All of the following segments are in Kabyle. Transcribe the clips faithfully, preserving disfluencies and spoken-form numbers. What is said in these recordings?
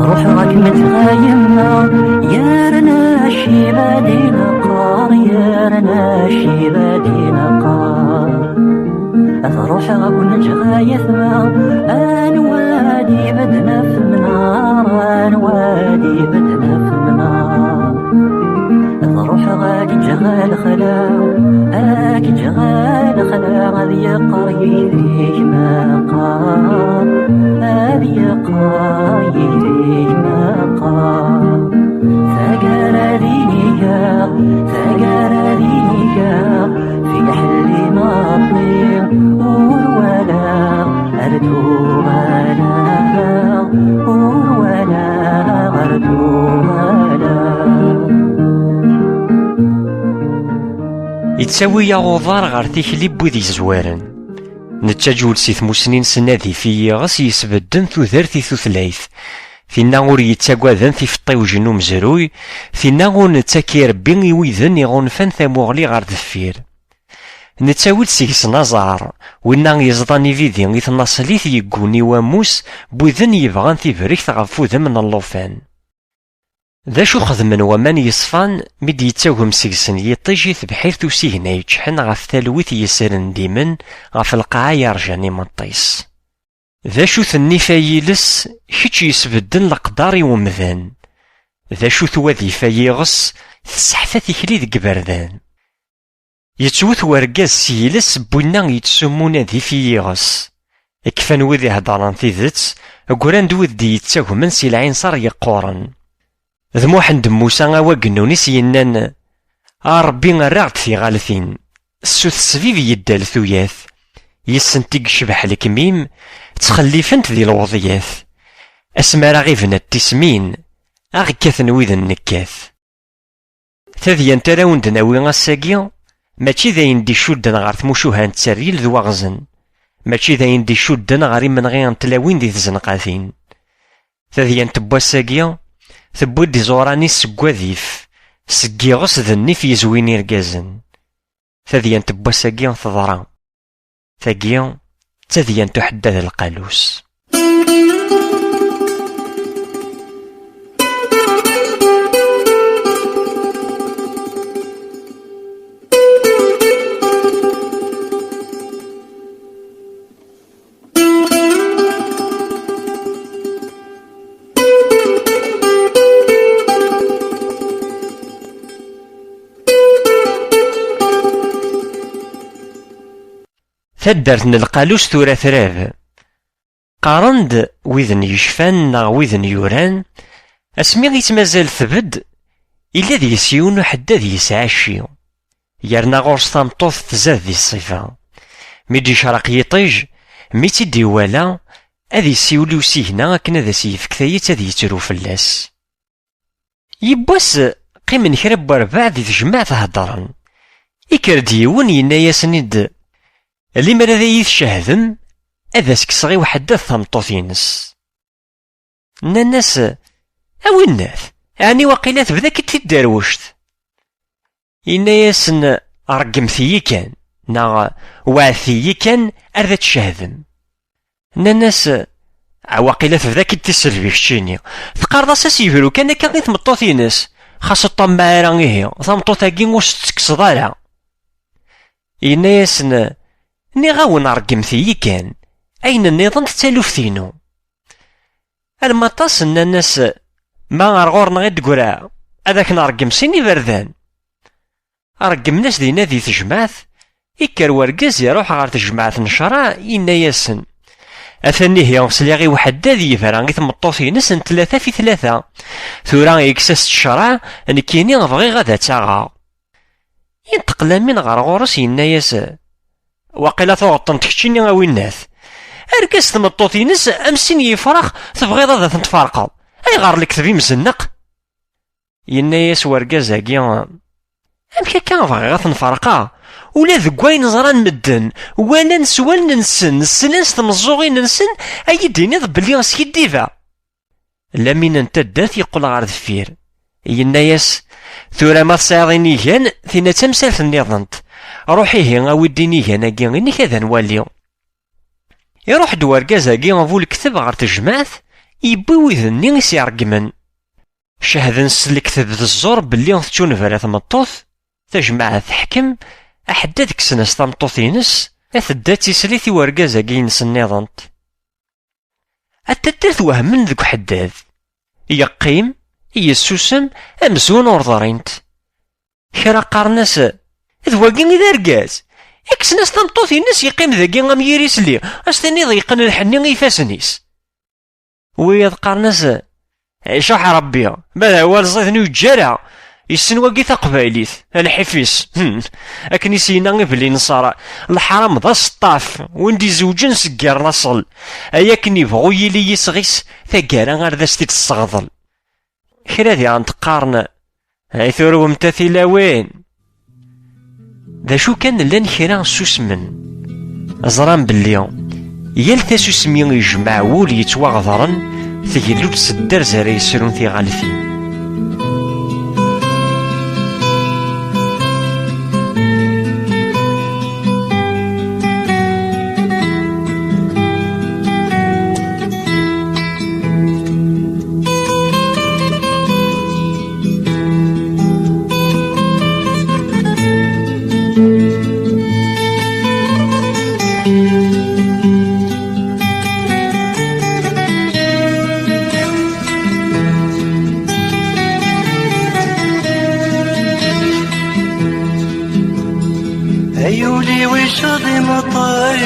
Ruḥeɣ ad kem-ǧǧeɣ a yemma, yerna ccib ad ineqqer, yerna ccib ad ineqqer. Ad ruḥeɣ ad ken-ǧǧeɣ a yetma, anwa ad ibedden ɣef lemnar, anwa ad ibedden ɣef lemnar. Ad ruḥeɣ ad k-ǧǧeɣ a lexla, ad k-ǧǧeɣ a lexla, ad yeqqar yid-k meqqar, ad yeqqar yid-k meqqar. Taggara d iniga, taggara d iniga, fiḥel imeṭṭi ur walaɣ ar d-uɣaleɣ, ur walaɣ ar d-uɣaleɣ. Yettawi-yaɣ uḍar ɣer tikli n wid yezwaren. Nettaǧew-d si tmusni-nsen adif i yiɣes yesbedden tudert i tutlayt. Tinna ur yettagaden tifeṭṭiwjen umezruy, tinna ur nettak irebbi i widen iɣunfan tamuɣli ɣer deffir. Nettawi-d seg-sen aẓar, winna yeẓḍan ibidi i tnaṣlit yegguni wammus n widen yebɣan tibrekt ɣef udem n llufan. D acu xedmen waman yeṣfan mi d-yettagem seg-sen yiṭij i tebḥirt usigna yeččḥen ɣef talwit yesrendimen ɣef lqaɛa yerjan imeṭṭi-s? D acu-t nnif ay iles, kečč yesbedden leqder i umdan? D acu-t wadif ay iɣes, tesseḥfa tikli deg iberdan? Yettwet wergaz s yiles n winna yettsummun adif i yiɣes. Kfan wid iheddren tidet, ggran-d wid d-yettagmen si lɛinṣer yeqquren. D Muḥend Musa awagennun i s-yennan: "A Ṛebbi, err-aɣ-d tiɣaltin, sut ssbib yeddal tuyat, yis-sent i yecbeḥ lekmim, ttxellifent di lweḍyat. Asmi ara ɣibnent tismin, a ɣ-kkaten wid n nekkat." Tadyant ara wen-d-nawi ass-agi, mačči d ayen d-icudden ɣer tmucuha n tterril d waɣzen, mačči d ayen d-icudden ɣer imenɣi n tlawin di tzenqatin. Tadyant n wass-agi tewwi-d iẓuran-is seg wadif, seg yiɣes d nnif yezwin irgazen. Tadyant n wass-agi teḍra. Tagi d tadyant uḥeddad lqalus. Taddart n Lqalus tura trab. Qqaren-d widen yecfan neɣ widen yuran, asmi i tt-mazal tbedd, illa deg-s yiwen uḥeddad yesɛa cci. Yerna ɣur-s tameṭṭut tzad di ṣṣifa. Mi d-yecreq yiṭij, mi tt-id-iwala, ad yessiwel i usigna akken ad as-yefk tayet ad yettru fell-as. Yiwwas, qqimen kra n werbaɛ di tejmaɛt heddren. Ikker-d yiwen, yenna-yasen-id: "Limer ad iyi-tcehdem, ad as-kkseɣ i uḥeddad tameṭṭut-ines." Nnan-as: "A winnat, ɛni waqila tebda-k-id tidderwect?" Yenna-yasen: "Ṛeggmet-iyi kan, neɣ weɛɛdet-iyi kan ar d tcehdem." Nnan-as: "A waqila tebda-k-id tisselbi keččini. Teqqareḍ-as ad s-yebru kan akka i tmeṭṭut-ines. Xas ur ṭṭamaɛ ara ihi, tameṭṭut-agi ur s-tettekkseḍ ara." Yenna-yasen: "Nniɣ-awen ṛeggmet-iyi kan, ayen nniḍen d taluft-inu." Almaṭas nnan-as: "Ma ar ɣur-neɣ i d-teggra, ad ak-nṛeggem sin iberdan." Ṛeggmen-as dinna di tejmaɛt, ikker wergaz iṛuḥ ɣer tejmaɛt n ccṛeɛ, yenna-yasen: "Atan ihi sliɣ i uḥeddad yebra i tmeṭṭut-ines n tlata fi tlata. Tura yekkes-as-tt ccṛeɛ, nekkini bɣiɣ ad tt-aɣeɣ." Inṭeq Lamin ɣer ɣur-s, yenna-yas: "Waqila tuɣeḍ-tent keččini a winnat. Argaz tmeṭṭut-ines am sin yifrax, tebɣiḍ ad ten-tferqeḍ. Ayɣer lekdeb imzenneq?" Yenna-yas wergaz-agi: "Amek akka bɣiɣ ad ten-ferqeɣ? Ula deg wayen ẓran medden, walan s wallen-nsen, slan s tmeẓẓuɣin-nsen, ad iyi-d-tiniḍ belli skiddibeɣ?" Lamin n taddart yeqqel ɣer deffir. Yenna-yas: "Tura ma tesɛiḍ inigan, tinna d tamsalt nniḍent. Ruḥ ihi awi-d inigan-agi-inek ad nwali." Iruḥ-d wergaz-agi bu lekteb ɣer tejmaɛt, yewwi wid-nni i s-iṛeggmen. Cehden s lekdeb d ẓẓur belli tettunebra tmeṭṭut, tajmaɛt teḥkem, aḥeddad kksen-as tameṭṭut-ines, a tedda d tislit i wergaz-agi-ines nniḍent. A taddart wehmen deg uḥeddad. Yeqqim, yessusem, amzun ur ḍrint. Kra qqaren-as: "D wagi i d argaz? Kksen-as tameṭṭut-ines, yeqqim dagi am yir isli, a s-tiniḍ yeqqen lḥenni i ifassen-is." Wiyaḍ qqaren-as: "Icuḥ Ṛebbi, ma d awal ẓiden ur yeǧǧi ara. Yessen wagi taqbaylit, a lḥif-is." Hmm. Akken i s-yenna i Bli Nṣar, leḥram d aseṭṭaf, win d-izewǧen seg yir laṣel. Ay akken ibɣu yili yisɣis, taggara ar d as-t-id-tesseɣḍel. Kra diɣen qqaren: "Ay turwemt a tilawin!" D acu kan, llan kra susmen. Ẓran belli yal tasusmi ijmeɛ wul yettwaɣedren, tgellu-d s dderz ara yesrun tiɣaltin. Ay ul-iw icaḍ imeṭṭi,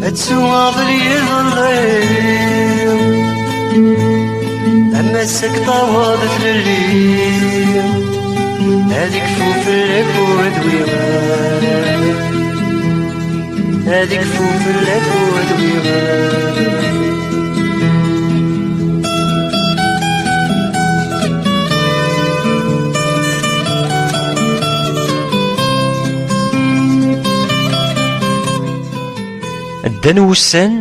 ad tuɣaḍ l-yiḍelli, am ass ad k-taweḍ tlelli, ad ikfu fell-ak udwi. Ad ikfu fell-ak udwi. Ddan wussan,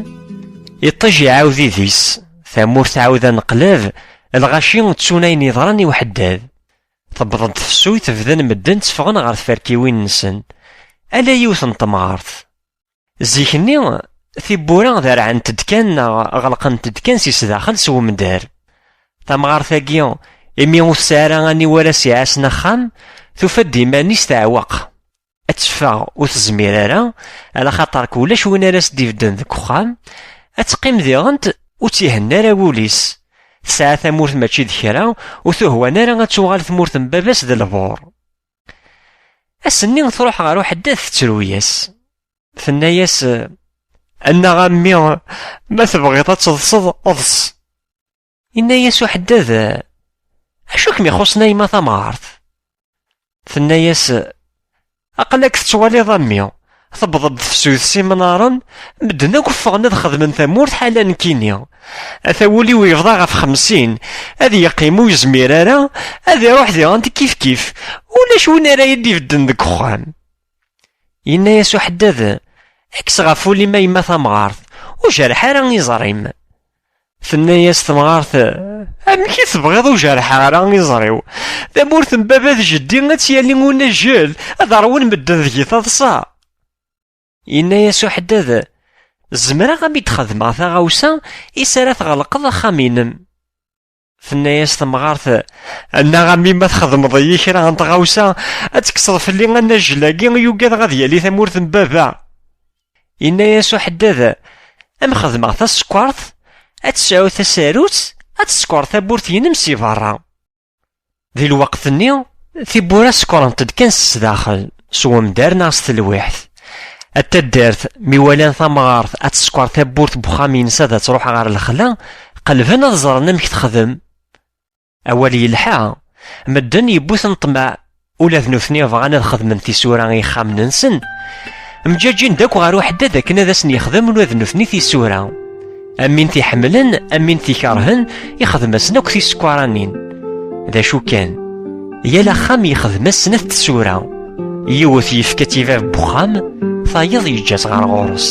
iṭij iɛawed idis, tamurt tɛawed aneqlab, lɣaci ttun ayen yeḍran i uḥeddad. Tewweḍ-d tefsut, bdan medden tteffɣen ɣer tferkiwin-nsen, ala yiwet n temɣart. Zik-nni, tiwwura derɛent-d kan neɣ ɣelqent-d kan si sdaxel s wemdar. Tamɣart-agi, imi ur tesɛi ara aniwer ara s-iɛassen axxam, tufa-d iman-is teɛweq. Ad teffeɣ ur tezmir ara, ala xaṭer ulac win ara s-d-ibedden deg uxxam, ad teqqim diɣent ur tt-ihenna ara wul-is. Tesɛa tamurt mačči d kra, ur tuhwan ara ad tuɣal tmurt n baba-s d lbur. Ass-nni truḥ ɣer uḥeddad tettru-yas. Tenna-yas: "Annaɣ a mmi, ma tebɣiḍ ad teḍseḍ, eḍs." Yenna-yas uḥeddad: "Acu i kem-ixuṣṣen a yemma tamɣart?" Tenna-yas: "Aql-ak tettwaliḍ a mmi, tewweḍ-d tefsut s imnaren, medden akk ffɣen ad xedmen tamurt ḥala nekkini. Ata wul-iw yebḍa ɣef xemsin, ad yeqqim ur yezmir ara, ad iruḥ diɣen kif kif, ulac win ara yi-d-ibedden deg uxxam." Yenna-yas uḥeddad: "Kkes ɣef wul-im a yemma tamɣart, ur jerreḥ ara iẓri-m." Tenna-yas temɣart: "Amek i tebɣiḍ ur jerrḥeɣ ara iẓri-w? Tamurt n baba d jeddi ad tt-yali unajjel, ad ṛwun medden deg-i taḍsa." Yenna-yas uḥeddad: "Zemreɣ a m-id-xedmeɣ taɣawsa i s ara tɣelqeḍ axxam-inem." Tenna-yas temɣart: "Annaɣ a mmi, ma txedmeḍ-iyi kra n tɣawsa, ad tekkseḍ fell-i anajjel-agi i ugadeɣ ad yali tamurt n baba." Yenna-yas uḥeddad: "A m-xedmeɣ tasekkart, ad tesɛu tasarut, ad teskeṛ tawwurt-inem si beṛṛa." Di lweqt-nni, tiwwura sekṛent-d kan s sdaxel, s wemdar neɣ s telwiḥt. At taddart, mi walan tamɣart ad teskeṛ tawwurt n wexxam-ines ad truḥ ɣer lexla, qelben ad ẓren amek texdem. Awal yelḥa, medden yewwi-ten ṭṭmeɛ, ula d nutni bɣan ad xedmen tisura i yixxamen-nsen. Mǧaǧin-d akk ɣer uḥeddad akken ad asen-yexdem ula d nutni tisura. Am win t-iḥemmlen, am win t-ikerhen, ixdem-asen akk tisekkaranin. D acu kan, yal axxam yexdem-as snat tsura. Yiwet yefka-tt i bab n wexxam, tayeḍ yeǧǧa-tt ɣer ɣur-s.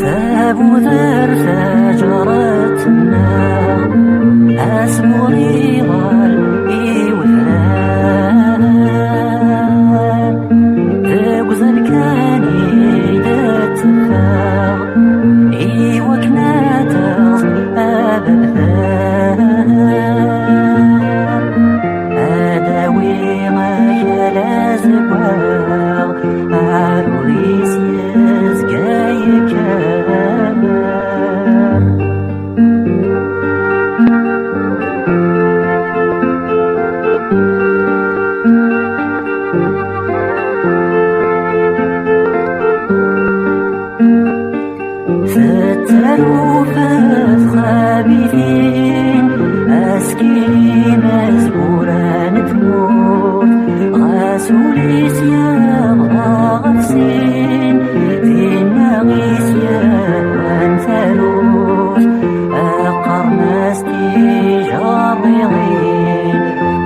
Tabudert taǧaret. Imezwura n tmurt, ɣas ul-is yebḍa ɣef sin, dinna i s-yehwan tarut, qqaren-as tijerriḍin,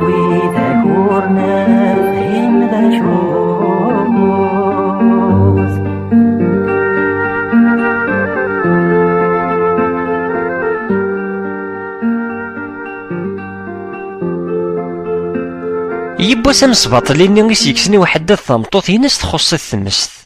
widak ur nefhim d acu-t. Yiwwas amesbaṭli-nni i s-yekksen i uḥeddad tameṭṭut-ines txuṣṣ-it tmest.